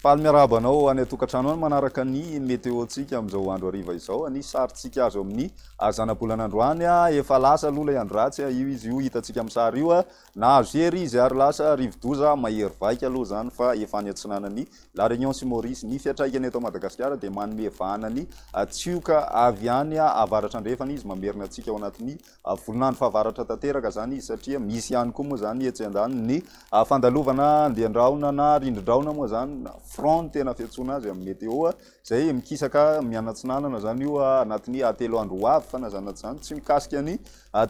Faly miarahaba anao any an-tokantrano any manaraka ny météo-ntsika amin'izao andro hariva izao. Ny sarintsika azo amin'ny zanabolana androany, efa lasa aloha ilay andro ratsy, io izy io hitantsika amin'ny sary io. Nahazo hery izy ary lasa rivodoza mahery vaika aloha izany fa efa any atsinanan'i La Réunion sy Maurice. Ny fiantraikany eto Madagasikara dia manome vahana ny tsioka avy any avaratra andrefana izy, mamerina antsika ao anatin'ny volon'andro fahavaratra tanteraka izany izy satria misy ihany koa moa izany etsy andaniny ny fandalovana andian-drahona na rindrin-drahona moa izany na front no tena fiantsoana azy amin'ny météo izay mikisaka mianatsinanana izany io anatin'ny 3 andro ho avy fa na izany na tsy izany tsy mikasika ny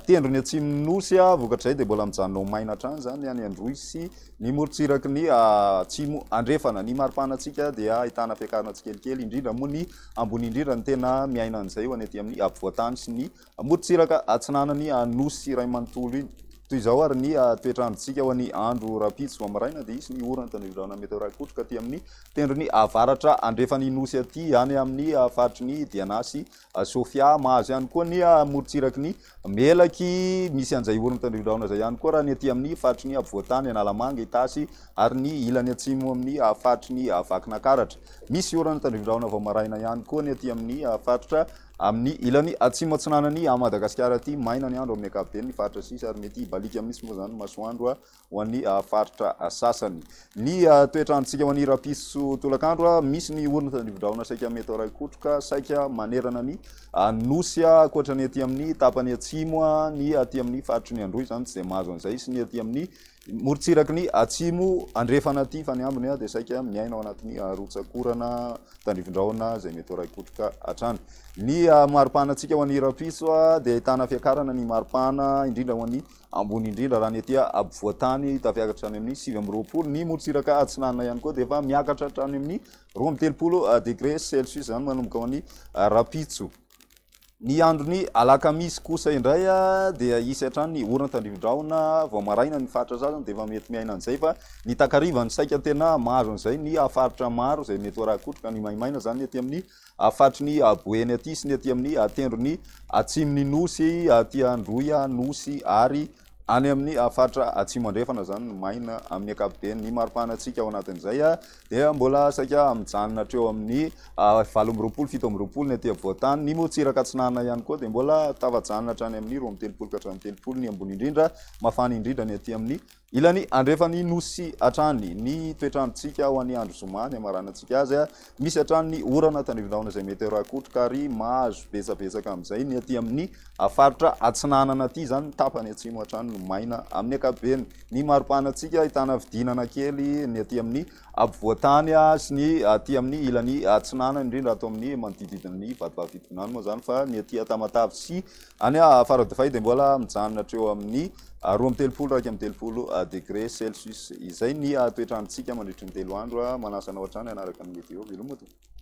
tendrony atsimon'ny nosy. Vokatr'izay dia mbola mijanona ho maina hatrany izany any Androy sy ny morontsiraky ny atsimo andrefana. Ny maripanantsika dia ahitana fiakarana tsikelikely, indrindra moa ny ambony indrindra no tena miaina an'izay ho any aty amin'ny afovoan-tany sy ny morontsiraka atsinanan'ny nosy iray manontolo iny. Toy izao ary ny toetr'androntsika ho an'ny andro rahampitso vao maraina dia hisy ny orana tandrivindrahona mety ho rakotroka aty amin'ny tendrony avaratra andrefan'ny nosy aty any amin'ny faritry ny Diana sy Sofia. Mahazo ihany koa ny morontsiraky ny Melaky, misy an'izay orana tandrivindrahona izay ihany koa raha ny aty amin'ny faritry ny afovoan-tany Analamanga, Itasy ary ny ilany atsimo amin'ny faritry ny Vakinakaratra. Misy orana tandrivindrahona vao maraina ihany koa ny aty amin'ny faritra amin'ny ilany atsimo atsinanan'i Madagasikara aty. Maina ny andro amin'ny ankapobeny ny faritra sisa ary mety hibaliaka mihitsy moa izany masoandro ho an'ny faritra sasany. Ny toetr'androntsika ho an'ny rahampitso tolakandro, misy ny orana tandrivindrahona saika mety ho raikotroka saika manerana ny nosy ankoatra ny aty amin'ny tapany atsimo, ny aty amin'ny faritry ny Androy izany tsy dia mahazo an'izay sy ny aty amin'ny morontsiraky ny atsimo andrefana aty fa ny ambiny dia saika miaina ao anatin'ny rotsakorana tandrivindrahona izay mety ho raikotroka hatrany. Ny maripanantsika ho an'ny rahampitso dia ahitana fiakarana ny maripana indrindra ho an'ny ambony indrindra raha ny aty ampovoan-tany tafiakatra hatrany amin'ny 29, ny morontsiraka atsinanana ihany koa dia efa miakatra hatrany amin'ny 32 degré celsius izany manomboka ho an'ny rahampitso. Ny andron'ny alakamisy kosa indray dia hisy hatrany ny orana tandrivindrahona vao maraina ny faritra sasany dia efa mety miaina an'izay fa ny takariva ny saika tena mahazo an'izay ny faritra maro izay mety ho rakotroka ny maimaina izany ny aty amin'ny Fatry ny Boeny aty sy ny aty amin'ny tendrony atsimon'ny Nosy, aty Androy, Nosy ary any amin'ny faritra atsimo andrefana izany no maina amin'ny ankapobeny. Ny maripanantsika ao anatin'izay dia mbola saika mijanona hatreo amin'ny 28, 27 ny aty afovoan-tany. Ny morontsiraka atsinanana ihany koa dia mbola tafajanona hatrany amin'ny 32 ka hatramin'ny 30 ny ambony indrindra, mafana indrindra ny aty amin'ny Ilany andrefan'ny Nosy hatrany ny toetr'androntsika ho an'ny andro zoma ny hamaranantsika azy. Misy hatrany ny orana tandrivindrahona izay mety rakotroka ary mahazo betsabetsaka amin'izay ny aty amin'ny faritra atsinanana aty izany ny tapany atsimo hatrany no maina amin'ny ankapobeny. Ny maripanantsika ahitana fidinana kely ny aty amin'ny ampovoan-tany sy ny aty amin'ny ilany atsinanana indrindra ato amin'ny manodididina ny Vatovavy Fitovinany moa izany fa ny aty Tamatave sy any Faradofay dia mbola mijanona hatreo amin'ny 32, 31 degré celsius. Izay ny toetr'androntsika mandritry ny 3 andro. Manasa anao hatrany hanaraka ny météo. Veloma tompoko.